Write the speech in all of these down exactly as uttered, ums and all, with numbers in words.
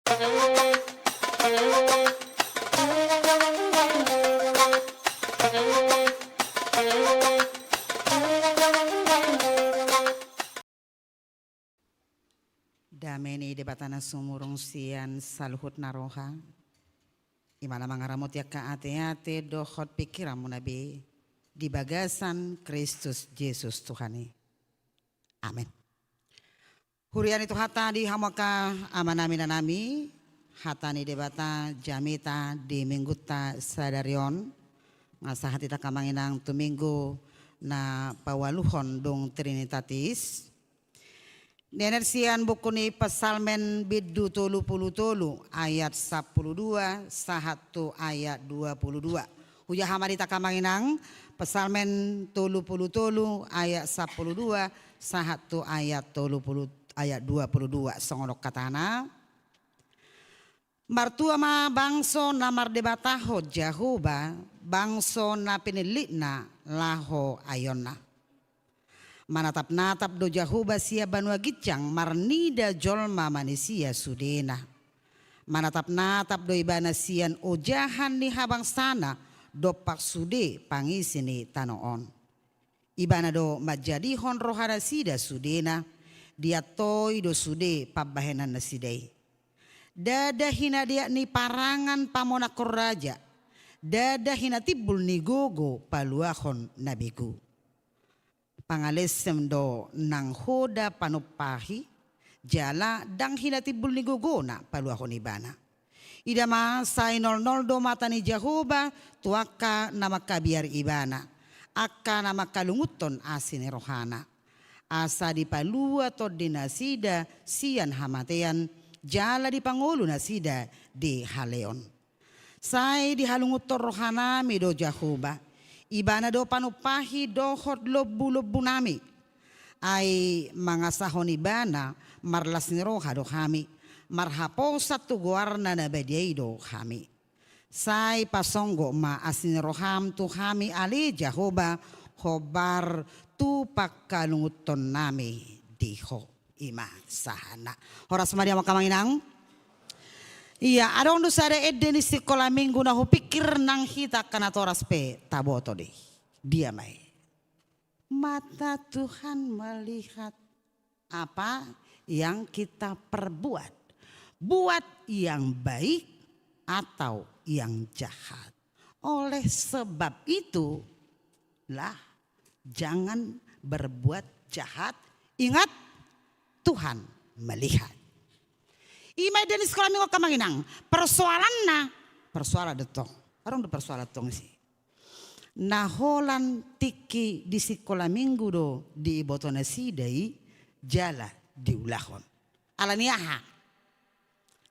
Dame ni Debata na sumurung sian saluhut na roha, i ma na mangaramoti angka ateate dohot pingkiranmuna be di bagasan Kristus Jesus Tuhan i. Amen. Huria ni Tuhanta, di hamu angka amanami, inanami, hata ni Debata jamita di minggunta sadari on, nga sahat hita angka amang inang tu minggu na paualuhon dung Trinitatis. Dienet sian buku ni Psalmen bindu tolu pulu tolu ayat sampulu dua sahat tu ayat dua pulu dua. Hujaha ma di hita angka amang inang, Psalmen tolu pulu tolu ayat sampulu dua sahat tu ayat tolu pulu, ayat dua pulu dua, songon on hatana. Martua ma bangso na mardebatahon Jahowa, bangso na pinillitna laho aionna. Manatapnatap do Jahowa sian banua ginjang marnida jolma manisia sudena. Manatapnatap do Ibana sian ojahan ni habangsana dompak sude pangisi ni tano on. Ibana do manjadihon rohanasida sudena, diantoi do sude pambahenannasida i. Ndada hinadeak ni parangan pamonangkon raja, ndada hinatimbul ni gogo paluahon na begu. Pangalesem do nang hoda panumpahi, jala ndang hinatimbul ni gogona paluahon Ibana. Ida ma, sai nolnol do mata ni Jahowa tu angka na mangkabiari Ibana, angka na mangkalungunhon asi ni rohana. Asa dipalua tondinasida sian hamatean, jala dipangolu nasida di haleon. Sai dihalungunhon rohanami do Jahowa, Ibana do panumpahi dohot lombulombunami. Ai mangasahon Ibana marlas ni roha do hami, marhaposan tu goarna na badia i do hami. Sai pasonggot ma asi ni roham tu hami ale Jahowa, hombar tu pangkalungunhonnami di Ho. I ma sahatna. Horas ma di hamu angka amang inang. Ia, adong do sada ende ni sikola minggu na hupingkir nang hita angka natoras pe taboto do i. Dia ma i? Mata Tuhan melihat apa yang kita perbuat, buat yang baik atau yang jahat. Oleh sebab itu, lah, jangan berbuat jahat. Ingat, Tuhan melihat. I ma ende ni sikola minggu angka amang inang. Persoalanna, persoalan do tong. Adong do persoalan tong disi. Na holan tingki di sikola minggu do diboto nasida i jala diulahon. Ala ni aha?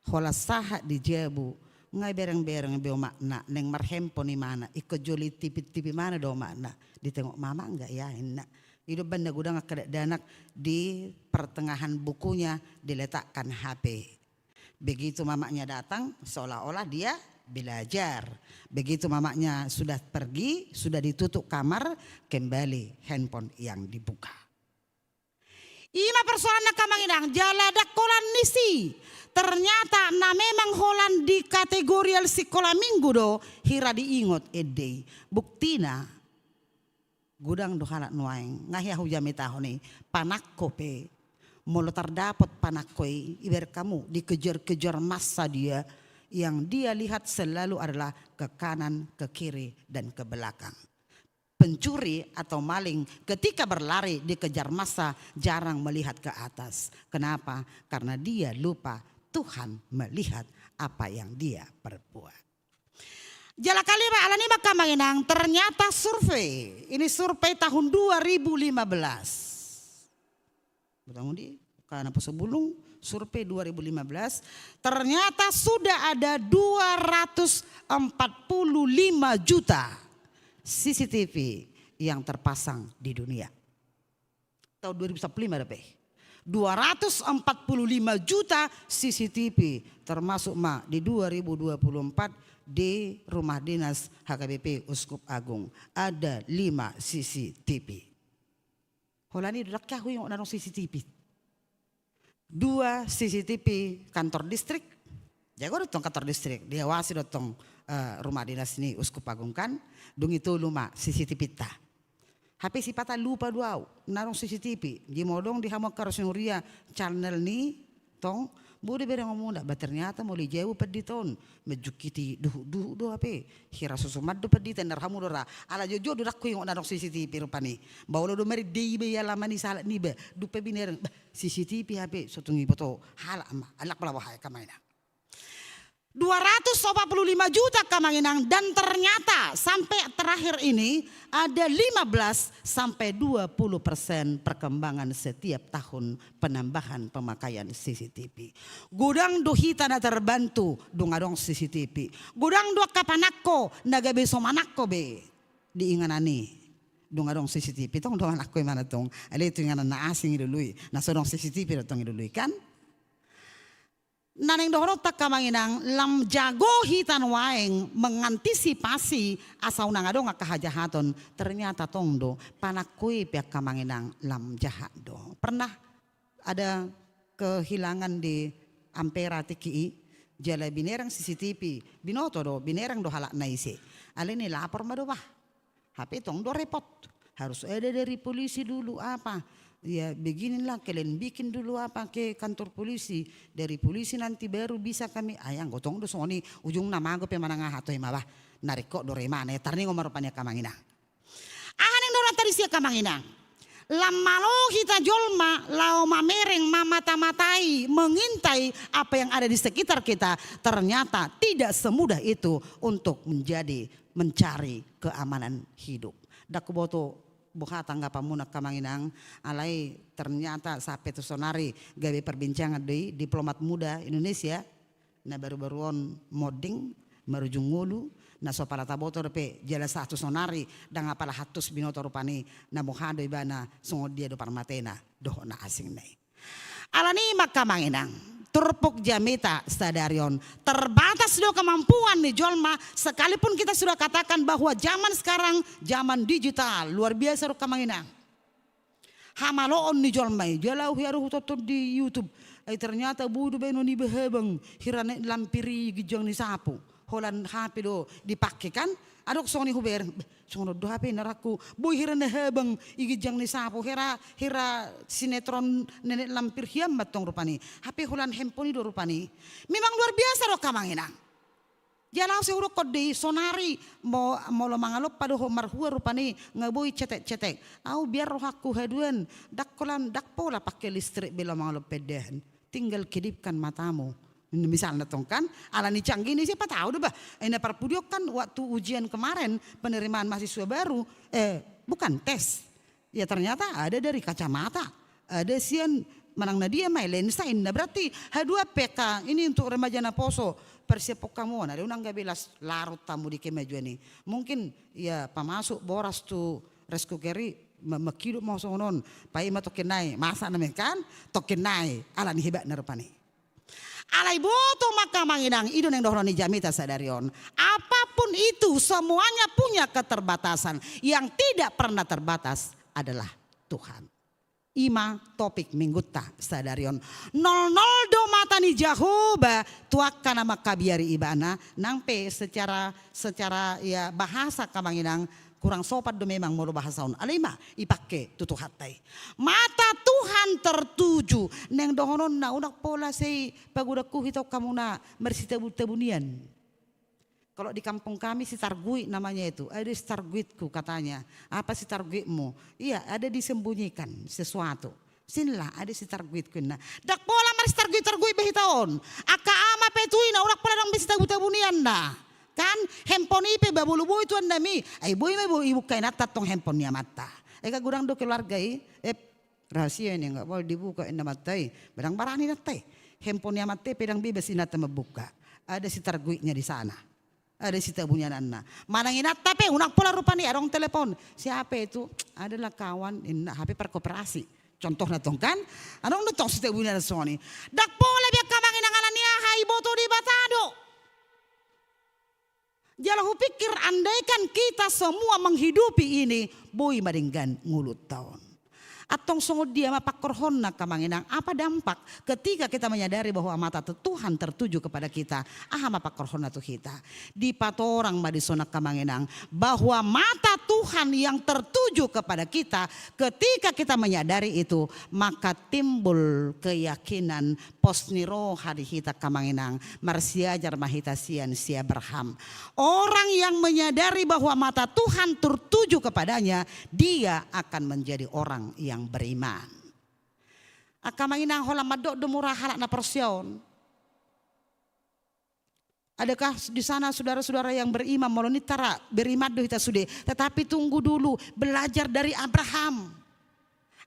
Holan sahat di jabu, nga berengbereng be omakna, naeng marhandphone imana, ingkon jolo i tipitip imana do omakna, ditengok mama nggak ya, inna. I do umbahen na godang angka dakdanak di pertengahan bukunya diletakkan H P. Begitu mamanya datang, seolah-olah dia belajar. Begitu mamanya sudah pergi, sudah ditutup kamar, kembali handphone yang dibuka. I ma persoalanna angka amang inang, jala ndang holan ni si. Ternyata na memang holan di kategorial sikola minggu do hira diingot ende i. Buktina, godang do halak nuaeng, nga hea hujamitahon i, panangko pe. Molo tardapot panangko i, ibarat hamu dikejar-kejar massa dia, yang dia lihat selalu adalah ke kanan, ke kiri, dan ke belakang. Pencuri atau maling ketika berlari dikejar massa jarang melihat ke atas. Kenapa? Karena dia lupa Tuhan melihat apa yang dia perbuat. Jala kalima, ala ni i ma angka amang inang, ternyata survei, ini survei tahun dua ribu lima belas. Bertanggung di, karena poso bulung, survei dua ribu lima belas, ternyata sudah ada dua ratus empat puluh lima juta C C T V yang terpasang di dunia. Tahun dua ribu empat puluh lima ada pe. Dua ratus empat puluh lima juta C C T V, termasuk ma di dua ribu dua puluh empat di rumah dinas H K B P Uskup Agung. Ada lima C C T V. Holan i do ndang hea huingot na adong C C T V. Dua C C T V kantor distrik, Jago do tong kantor distrik, diawasi do tong, eh, rumah dinas ni Uskup Agung kan, dung i tolu ma C C T V-ta. Hape sipata lupa do au, na adong C C T V, di modong di hamu angka ras ni huria channel ni tong, boi do bereng hamuna, ba ternyata molo i jabu pandita on, manjungkiti duhut-duhut do hape, hira so suman do pandita, ninna hamu do ra, ala jotjot do ndang huingot na adong C C T V rupani, ba olo do marende iba i alaman i sahalak niba, dung pe binereng, bah, C C T V hape, so tung iboto halak ma, alak pala boha i angka amang inang. Dua ratus empat puluh lima juta angka amang inang, dan ternyata sampai terakhir ini ada lima belas sampai dua puluh persen perkembangan setiap tahun penambahan pemakaian C C T V. Godang do hita na terbantu dung adong C C T V. Godang do angka panangko na gabe so manangko be di inganan i. Dung adong C C T V tong do manangko imana tong. Alai tu inganan na asing i lului, na so adong C C T V do tong i lului kan. Na naeng dohononta angka amang inang, lam jago hita nuaeng mengantisipasi asa unang adong angka hajahaton, ternyata tong do, panangko i pe angka amang inang lam jahat do. Pernah ada kehilangan di Ampera tingki i, jala binereng C C T V, binoto do, binereng do halak na ise. Alai nilapor ma do bah. Hape tong do repot. Harus ada dari polisi dulu apa. Ya, beginilah kalian bikin dulu apa ke kantor polisi. Dari polisi nanti baru bisa kami. Ai anggo tong do songon i ujungna mago pe manang aha, toe ma bah. Na ringkot do re mana, ya tarningot ma rupani angka amang inang. Aha naeng dohononta disi angka amang inang. Lam malo hita jolma, laho mamereng, mamata-matai, mengintai apa yang ada di sekitar kita, ternyata tidak semudah itu untuk menjadi mencari keamanan hidup. Ndang huboto boha tanggapanmuna angka amang inang, alai ternyata sampe tu sonari gabe perbincangan do i diplomat muda Indonesia na baru-baru on monding marujung ngolu, na so pala taboto dope jala sahat tu sonari ndang apala hantus binoto rupani na boha do ibana songon dia do parmatena dohot na asingna i. Alani i ma angka amang inang, turpuk jamita sadari on, terbatas do kemampuan ni jolma, sekalipun kita sudah katakan bahwa zaman sekarang zaman digital, luar biasa do angka amang inang. Hamaloon ni jolma i, jala au hea ro hutonton di YouTube, ai ternyata boi do baenon iba habang, hira na lampir i ginjang ni sapu. Holan H P do dipake kan, adong songon i hubereng, beh, songon on do H P na rohangku, boi hira na habang i ginjang ni sapu, hira, hira sinetron nenek lampir hian ma tong rupani, H P holan handphone i do rupani. Memang luar biasa do angka amang inang. Jala au sai hudokkon do i sonari, mo-, molo mangalompa dohot marhua rupani nga boi cetek-cetek. Au biar rohangku haduan, ndang holan, ndang pola pake listrik be laho mangalompa indahan. Tinggal kedipkan matamu. Misalna tong kan, alani canggih ni, siapa tahu do bah. Ina parpudi on kan waktu ujian kemarin, penerimaan mahasiswa baru, eh, bukan tes. Ya ternyata ada dari kacamata, ada sian manang na dia ma i lensa inna. Berarti haduan pe angka ini untuk remaja naposo, persiapkon hamu on, alai unang gabe las-, larut hamu di kemajuan i. Mungkin ya pamasuk boras tu rice cooker i, ma-, mangkidop ma songon on, paima tongkin nai, masak nama kan, tongkin nai, alani hebatna rupani. Alai boto ma angka amang inang, i do naeng dohonon ni jamita sadari on. Apapun itu, semuanya punya keterbatasan. Yang tidak pernah terbatas adalah Tuhan. I ma topik minggunta sadari on. Nolnol do mata ni Jahowa tu angka na mangkabiari ibana, nang pe secara, secara ya bahasa angka amang inang, kurang sopan do memang molo bahasa on. Alai i ma, ipake tu Tuhanta i. Mata Tuhan tertuju. Naeng dohononna, unang pola sai pagodangku hita on hamu na marsitabu-tabu nian. Kalau di kampung kami sitarguit namanya itu. Ada sitarguitku katanya. Apa sitarguitmu? Iya, ada disembunyikan sesuatu. Sinlah, ada sitarguitku inna. Ndang pola marsitarguit-targuit be hita on. Angka ama pe tu ina, unang pola adong be sitabu-tabu nian na. Kan, handphone i pe ba molo boi tuan nami, ai boi ma boi ibuka inanta tong handphone ni amanta. Ai kan godang do keluarga i, eh, rahasia ini, nggak boleh dibuka inna amanta i. Ba ndang barani inanta i. Handphone ni amanta i pe ndang bebas inanta mambuka. Ada sitarguitnya di sana. Ada sitabunyananna. Manang inanta pe, unang pola rupani, adong telepon. Siapa itu? Adalah kawan, inna, H P perkoperasi. Contohna tong kan? Adong do tong sitabunyanan songon i. Ndang pola be angka amang inang, alani aha, iboto Debata do. Jala hupikir andaikan kita semua menghidupi ini, boi ma denggan ngolunta on. Antong songon dia ma pangkorhonna, angka amang inang, apa dampak ketika kita menyadari bahwa mata te-, Tuhan tertuju kepada kita? Aha ma pangkorhonna tu hita? Dipatorang ma dison, angka amang inang, bahwa mata Tuhan yang tertuju kepada kita, ketika kita menyadari itu, maka timbul keyakinan, pos ni roha di hita, angka amang inang, marsiajar ma hita sian si Abraham. Orang yang menyadari bahwa mata Tuhan tertuju kepadanya, dia akan menjadi orang yang beriman. Angka amang inang, holan mandok do mura halak na porsea on. Adakah di sana saudara-saudara yang beriman? Molo ninta ra, beriman do hita sude. Tetapi tunggu dulu, belajar dari Abraham.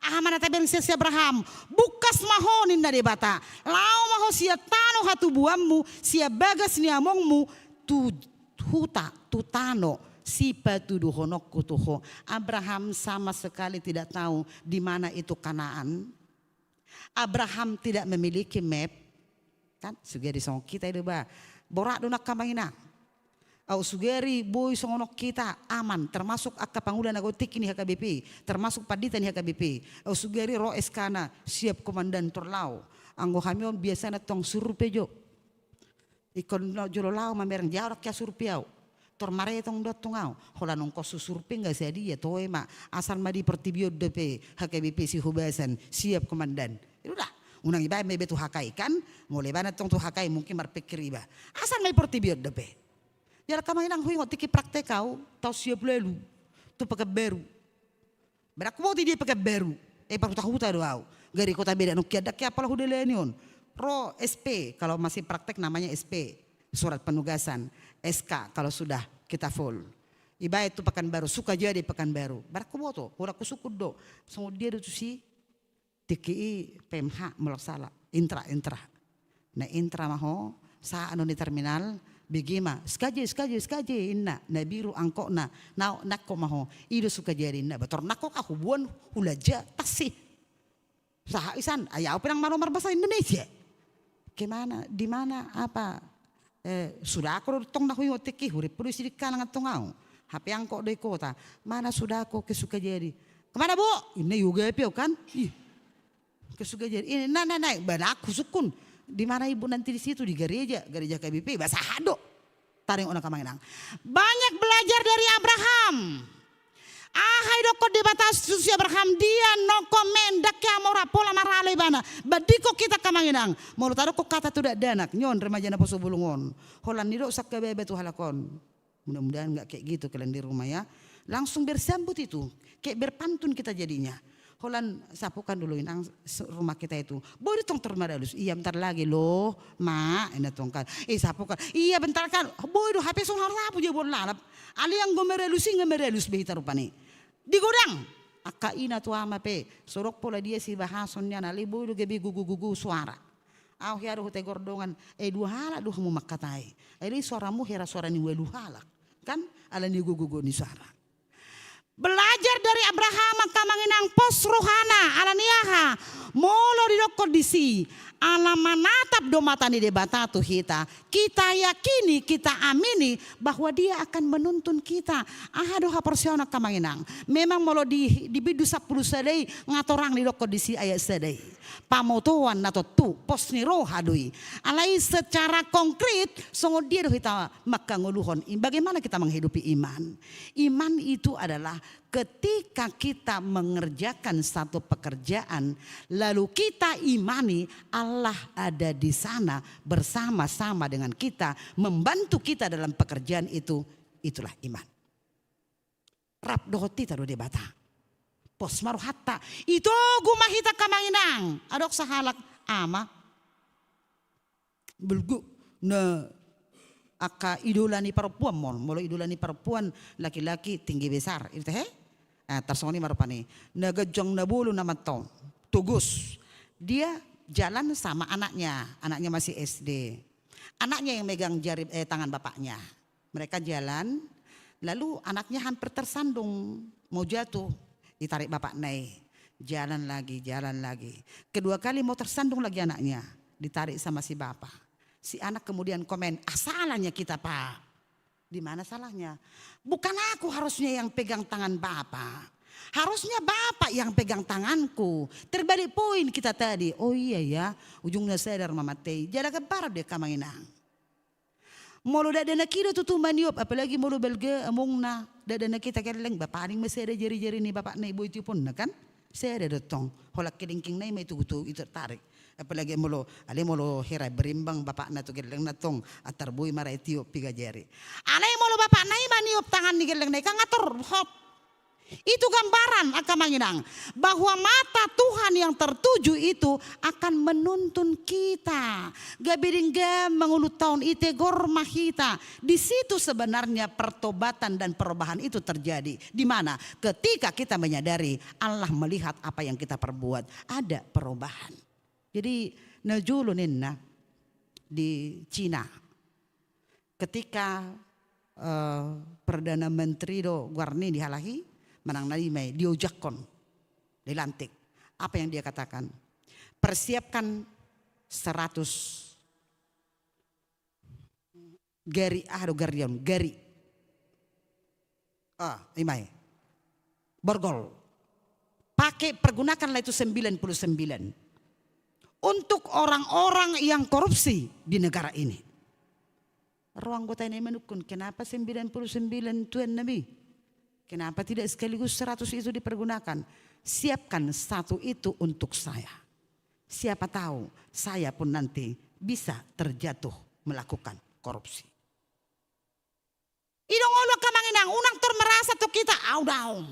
Aha ma na tabereng sian si Abraham? Bungkas ma ho, ninna Debata. Laho ma ho sian tano hatubuanmu, sian bagas ni amongmu, tu huta, tu tano sipatuduhononku tu ho. Abraham sama sekali tidak tahu di mana itu Kanaan. Abraham tidak memiliki map. Kan? Sugari songon hita i do ba. Borat do, angka amang inang. Au sugari boi songon on hita, aman, termasuk angka pangula na godang tingki ni H K B P, termasuk pandita ni H K B P. Au sugari ro S K-na, siap komandan, tor laho. Anggo hami on biasana tong survei jo. Ingkon jolo laho mamereng, jala ndang hea survei au. Tor maretong do antong au. Holan ingkon so survei nunga sadia, toe ma. Asal ma di portibi on dope H K B P Sihobasan, siap komandan. I do da. Unang ibaen ma iba tu H K I kan, molo ibaen antong tu H K I mungkin marpikir iba. Asal ma i portibi on dope. Jala angka amang inang, huingot tingki praktek au, taon siap lalu. Tu Pekanbaru. Ba ndang huboto i dia Pekanbaru. Eh, parhutahuta do au. Gari kota beda nangkin, ndang hea pola hudalani on. Ro S P, kalau masih praktek namanya S P, surat penugasan. S K kalau sudah kita full. Ibaen tu Pekanbaru, Sukajadi Pekanbaru. Ba ndang huboto, holan husungkun do. Songon dia do tusi? Tingki i P M H molo sala. Intra, intra. Na intra ma ho, sahat annon di terminal, bege ma, "Sikaji, sikaji, sikaji," inna, na biru angkokna, na, nangkok ma ho, "I do Sukajadi," inna, "Ba tor nangkok ahu, boan hulaja, tas i." Sahat i san, ai au pe ndang malo marbahasa Indonesia. "Ke mana, di mana, apa?" Eh, sudako do tong na huingot tingki, hurip do i sidikalang antong au. Hape angkok do i kota. "Mana sudako ke Sukajadi?" "Ke mana, Bu?" inna, iogapi au kan. Ih. "Ke Sukajadi." Ini, na, na, na, ba ndang husungkun. "Di mana Ibu nanti di situ?" "Di gareja, gareja H K B P." Ba sahat do. Taringot, angka amang inang. Banyak belajar dari Abraham. Aha didokkon Debata tu si Abraham, dia no comment, ndang hea mura pola maralo ibana. Bandingkon hita, angka amang inang. Molo tadokkon hata tu dakdanak, nion remaja naposo bulung on. Holan nidok sangkababa tu halak on. Mudah-mudahan nggak kayak gitu kalian di rumah ya. Langsung bersambut itu, kayak berpantun kita jadinya. Holan, "Sapukan dulu, Inang, se-, rumah kita itu." "Boi do tong tor maralus?" "Iya, bentar lagi loh, Mak," inna tong kan. "Eh, sapukan." "Iya, bentar kan." Boi do, hape songon hata sapu jabu on lalap. Alai anggo maralus i nunga maralus be hita rupani. Digodang. Angka ina tu ama pe, so dok pola dia sibahason nian, alai boi do gabe gugu-gugu suara. Au hea do hutegor dongan, "Eh, dua halak do hamu mangkatai. Alai suaramu hera suara ni ualu halak." Kan? Ala ni gogo-gogo ni suara. Belajar dari Abraham, angka amang inang, pos rohana, ala ni aha? Molo didokkon disi, ala manatap do mata ni Debata tu hita, kita yakini, kita amini bahwa Dia akan menuntun kita. Aha do haporseaon, angka amang inang? Memang molo di, di bindu sampulu sada i, nga torang didokkon disi ayat sada i. Pamotoan na tontu, pos ni roha do i. Alai secara konkret, songon dia do hita mangkangoluhon i, bagaimana kita menghidupi iman? Iman itu adalah ketika kita mengerjakan satu pekerjaan, lalu kita imani Allah ada di sana bersama-sama dengan kita, membantu kita dalam pekerjaan itu, itulah iman. Rap dohot hita do Debata. Pos ma rohanta. Itogu ma hita, angka amang inang. Adong sahalak ama. Bulgu. Na angka idola ni parompuan mon. Molo idola ni parompuan, laki-laki tinggi besar. Itu he? Eh, tarsongon i ma rupani. Na ganjang na bolon na mantong. Togus. Dia jalan sama anaknya. Anaknya masih S D. Anaknya yang megang jari, eh, tangan bapaknya. Mereka jalan, lalu anaknya hampir tersandung, mau jatuh, ditarik bapakna i. Jalan lagi, jalan lagi. Kedua kali mau tersandung lagi anaknya, ditarik sama si bapak. Si anak kemudian komen, "Ah, salahnya kita, Pak." "Di mana salahnya?" "Bukan aku harusnya yang pegang tangan Bapak. Harusnya bapak yang pegang tanganku. Terbalik poin kita tadi. Oh iya ya, ujungna sadar ma mantei. Jala gambaran do i angka amang inang. Molo dakdanak i do tutu maniop, apalagi molo balga amongna, dakdanak i tageleng, ba paning ma sada jarijari ni bapakna i boi tioponna kan? Sada do tong, holan kelingkingna i ma itugutugu i tertarik. Apalagi molo, alai molo hera berimbang bapakna tu gellengna tong, antar boi ma ra itiop piga jari. Alai molo bapakna i maniop tangan ni gellengna i kan ngatur, hop. Itu gambaran angka amang inang, bahwa mata Tuhan yang tertuju itu akan menuntun kita. Gabe denggan ma ngolunta on, itegor ma hita. Di situ sebenarnya pertobatan dan perubahan itu terjadi. Di mana? Ketika kita menyadari Allah melihat apa yang kita perbuat. Ada perubahan. Jadi, najolo ninna di Cina. Ketika, eh, Perdana Menteri do goarna i di halak i, manang na i ma i, diojakhon, dilantik. Apa yang dia katakan? Persiapkan seratus gari, ah, do gari on, gari. Ah, i ma i. Borgol. Pakai, pergunakanlah itu sembilan puluh sembilan. Untuk orang-orang yang korupsi di negara ini. Ro anggota i na i manungkun, kenapa sembilan puluh sembilan tuan nami? Kenapa tidak sekaligus seratus itu dipergunakan? Siapkan satu itu untuk saya. Siapa tahu saya pun nanti bisa terjatuh melakukan korupsi. I do ngolu angka amang inang, unang tor merasa tong hita, au daong.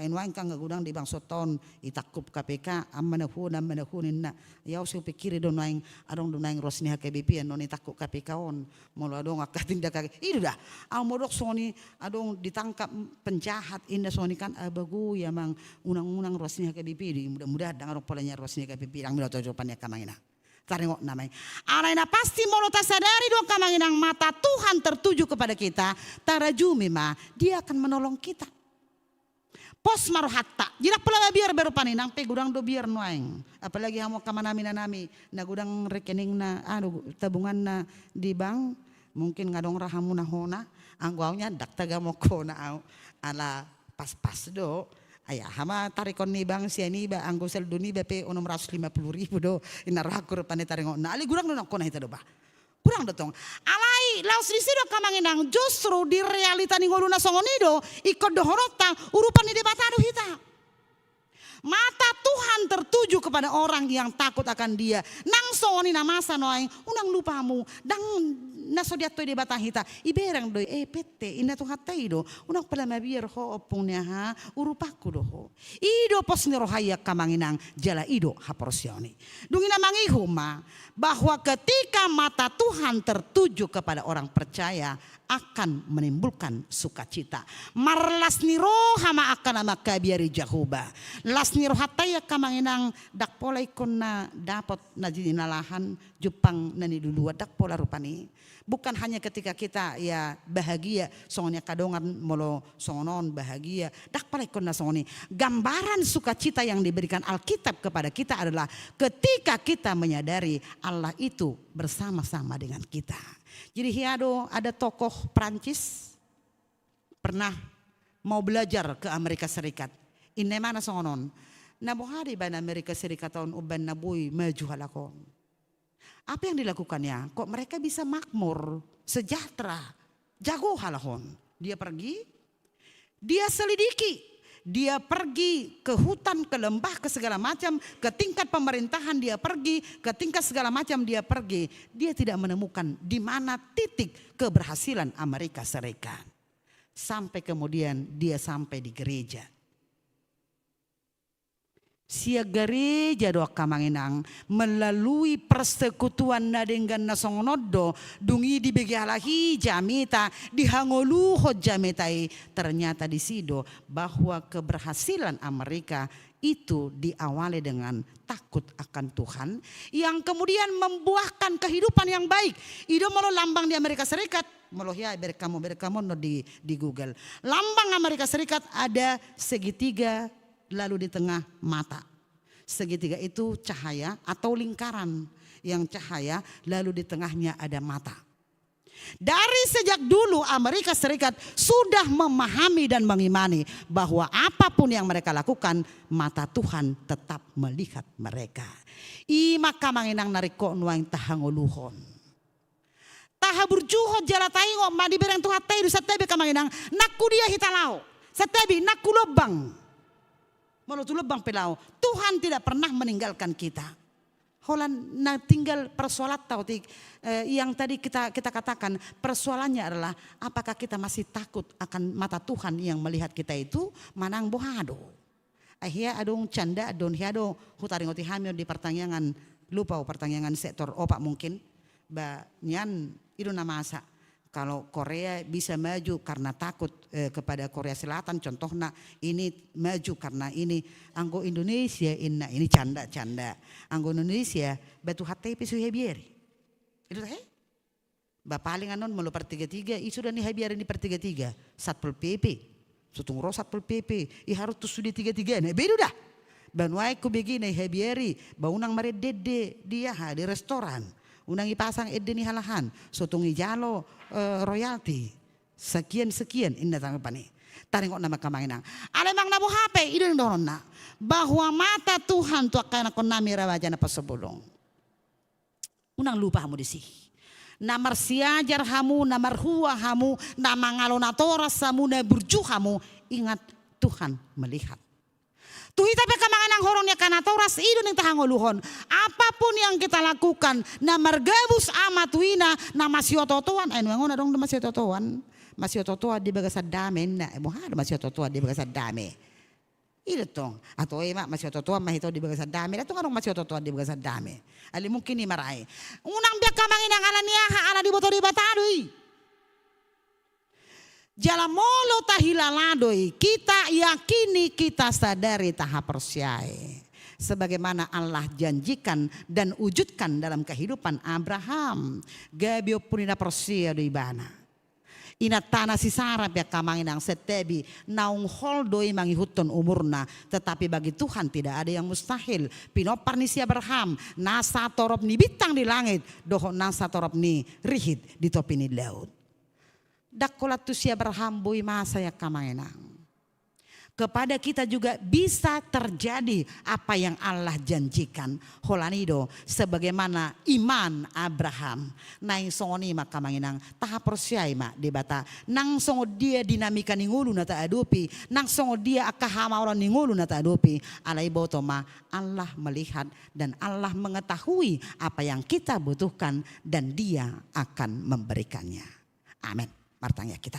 Ai nuaeng kan godang di bangso on, itangkup K P K, amana hona, amana hona ninna. Ia au so pikiri do nuaeng, adong do nuaeng ruas ni H K B P an on itangkup K P K on. Molo adong angka tindak kaki, i do da. Au modok songon i, adong ditangkap penjahat, inna songon i kan, abago ia amang, unang-unang ruas ni H K B P do i, mudah-mudahan ndang adong pola nian ruas ni H K B P, ndang milo tojo pan i angka amang inang. Taringot nama i. Alai na pasti molo tasadari do angka amang inang mata Tuhan tertuju kepada kita, tarajumi ma, Dia akan menolong kita. Pos ma rohanta. Jadi ndang pola mabiar be rupani, nang pe godang do biar nuaeng. Apalagi hamu angka amanami inanami, na godang rekeningna, anu, tabunganna di bank, mungkin nga adong ra hamu na hona, anggo au nian ndang tagamok hona au. Ala pas-pas do. Ai aha ma tarikon ni bank sian iba, anggo saldo niba pe onom ratus lima puluh ribu do, inna rohangku rupani taringotna. Alai godang do nangkon hita do bah. Godang do tong. Alai laos disi do angka amang inang, justru di realita ni ngolu na songon i do, ingkon dohononta, urupan ni Debata do hita. Mata Tuhan tertuju kepada orang yang takut akan Dia. Nang songon i na masa nuaeng, unang lupa hamu, ndang na so diantoi Debata hita. Ibereng do i, eh, pette, inna Tuhanta i do, unang pola mabiar ho ompung ni aha, urupangku do ho. I do pos ni roha i angka amang inang, jala i do haporseaon i. Dung i na mangihut ma, bahwa ketika mata Tuhan tertuju kepada orang percaya, akan menimbulkan sukacita. Marlas ni roha ma angka na mangkabiari Jahowa. Las ni rohanta i angka amang inang, ndang pola ingkon na dapot na jinalahan, jumpang na niluluan, ndang pola rupani. Bukan hanya ketika kita, ya, bahagia, songon i angka dongan molo songon on bahagia, ndang pola ingkon na songon i. Gambaran sukacita yang diberikan Alkitab kepada kita adalah ketika kita menyadari Allah itu bersama-sama dengan kita. Jadi hea do, ada tokoh Prancis pernah mau belajar ke Amerika Serikat. Inna imana songon on, na boha do ibaen Amerika Serikat on umbaen na boi maju halak on? Apa yang dilakukannya? Kok mereka bisa makmur, sejahtera, jago halak on? Dia pergi, dia selidiki, dia pergi ke hutan, ke lembah, ke segala macam, ke tingkat pemerintahan dia pergi, ke tingkat segala macam dia pergi. Dia tidak menemukan di mana titik keberhasilan Amerika Serikat. Sampai kemudian dia sampai di gereja. Sian gareja do angka amang inang, melalui persekutuan na denggan na songon on do, dung i dibege halak i jamita, dihangoluhon jamita i, ternyata disi do bahwa keberhasilan Amerika itu diawali dengan takut akan Tuhan, yang kemudian membuahkan kehidupan yang baik. I do molo lambang di Amerika Serikat, molo hea bereng hamu, bereng hamu no di, di Google. Lambang Amerika Serikat ada segitiga lalu di tengah mata. Segitiga itu cahaya atau lingkaran yang cahaya, lalu di tengahnya ada mata. Dari sejak dulu Amerika Serikat sudah memahami dan mengimani bahwa apapun yang mereka lakukan, mata Tuhan tetap melihat mereka. I ma angka amang inang na ringkot nuaeng tahangoluhon. Tahaburjuhon jala taingot ma dibereng Tuhanta i do, santabi angka amang inang, nang tu dia hita laho. Santabi nang tu lombang. Molo tu lombang pe laho, Tuhan tidak pernah meninggalkan kita. Holan na tinggal persoalanta otik, eh, yang tadi kita, kita katakan, persoalannya adalah apakah kita masih takut akan mata Tuhan yang melihat kita itu manang boha do. Ai hea adong canda do on, hea do hutaringoti hami on di partangiangan, lupa au, partangiangan sektor opat mungkin. Ba nian i do na masa. Kalau Korea bisa maju karena takut, eh, kepada Korea Selatan, contohna, ini maju karena ini. Anggo Indonesia, inna, ini canda, canda. Anggo Indonesia, ba Tuhanta i pe so ihabiari. I do tahe? Ba paling annon molo partiga-tiga, i suda na ihabiari ni partiga-tiga, Satpol P P. So tung ro Satpol P P, i harus tu sude tiga-tigana, be do da. Ba nuaeng hubege na ihabiari, ba unang marende-ende di aha, di restoran. Unang ipasang ende ni halak an, so tung ijalo, eh, royalti. Sekian, sekian, inna tanggapan i. Taringot nama angka amang inang. Alai manang na boha pe, i do na dohononna. Bahwa mata Tuhan tu angka ianakkon nami Rawaja Naposobulung. Unang lupa hamu disi. Na marsiajar hamu, na marhua hamu, na mangalo natoras hamu, na burju hamu, ingat, Tuhan melihat. Tu hita pe angka amang inang horong ni angka natoras, i do naeng tahangoluhon. Apapun yang kita lakukan, na margabus ama tu ina, na masioto-otoan, ai nuaeng on adong do masioto-otoan. Masioto-otoan di bagasan dame, inna, eh, boha do masioto-otoan di bagasan dame. I do tong, atau i ma masioto-otoan ma hita on di bagasan dame, da tong adong masioto-otoan di bagasan dame. Alai mungkin i ma ra i. Unang be angka amang inang, ala ni aha, ala diboto Debata do i. Jala molo tahilala do i, kita yakini, kita sadari, tahaporseai. Sebagaimana Allah janjikan dan wujudkan dalam kehidupan Abraham. Gabe ompu ni na porsea do ibana. Inanta na si Sara pe angka amang inang, santabi, naung hol do i mangihuthon umurna, tetapi bagi Tuhan tidak ada yang mustahil. Pinompar ni si Abraham, na satorop ni bintang di langit, dohot na satorop ni rihit di topi ni laut. Ndang holan tu si Abraham boi masa i angka amang inang. Kepada kita juga bisa terjadi apa yang Allah janjikan. Holan i do, sebagaimana iman Abraham. Naeng songon i ma angka amang inang, tahaporseai ma Debata. Nang songon dia dinamika ni ngolu na taadopi, nang songon dia angka hamaolon ni ngolu na taadopi, alai boto ma, Allah melihat dan Allah mengetahui apa yang kita butuhkan dan Dia akan memberikannya. Amin. Martangiang hita.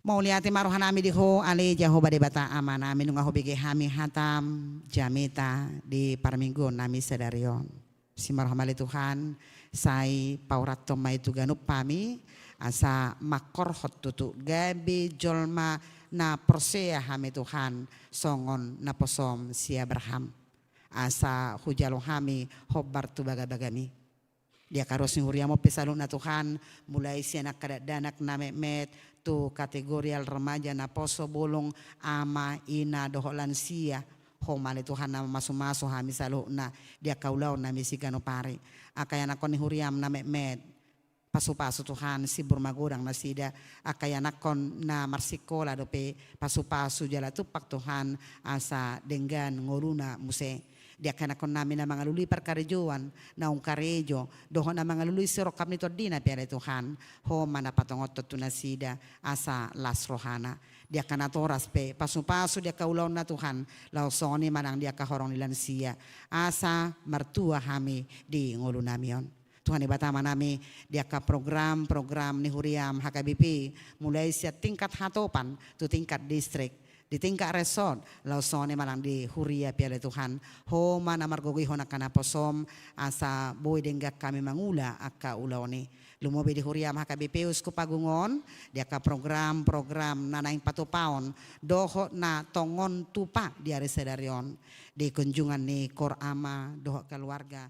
Mauliate ma rohanami di Ho, ale Jahowa Debata Amanami, nunga hubege hami hatam, jamita di parmingguonnami sadari on. Simarhom ale Tuhan, sai paurathon ma i tu ganup hami, asa mangkorhon tutu gabe jolma na porsea hami Tuhan, songon naposom si Abraham. Asa hujalo hami hombar tu bagabagami. Di angka ruas ni huriam on pe saluhutna Tuhan, mulai sian angka dakdanak na metmet, tu kategorial remaja, naposo, bolong, ama, ina, dohot lansia. Ho ma ale Tuhan na mamasumasu hami saluhutna, di angka ulaonnami siganup ari. Angka ianakhon ni huriam na metmet, pasupasu Tuhan, sibur magodang nasida, angka ianakhon na marsikola dope, pasupasu jala tumpak Tuhan, asa denggan ngoluna muse. Di angka ianakhonnami na mangalului parkarejoan, naung karejo, dohot na mangalului sirongkap ni tondina pe ale Tuhan, Ho ma na patongothon tu nasida, asa las rohana. Di angka natoras pe, pasupasu di angka ulaonna Tuhan, laos songon i ma nang di angka horong ni lansia, asa martua hami di ngolunami on. Tuhan Debata Amanami, di angka program-program ni huriam H K B P, mulai sian tingkat hatopan tu tingkat distrik, di tingkat resort, laos songon i ma nang di huria pe ale Tuhan, Ho ma na margogoihon angka naposom, asa boi denggan hami mangula angka ulaon i. Lumobi di huriam H K B P Uskup Agung on, di angka program-program na naeng patupaon, dohot na tongon tupa di ari sadari on, di kunjungan ni Kor Ama dohot keluarga.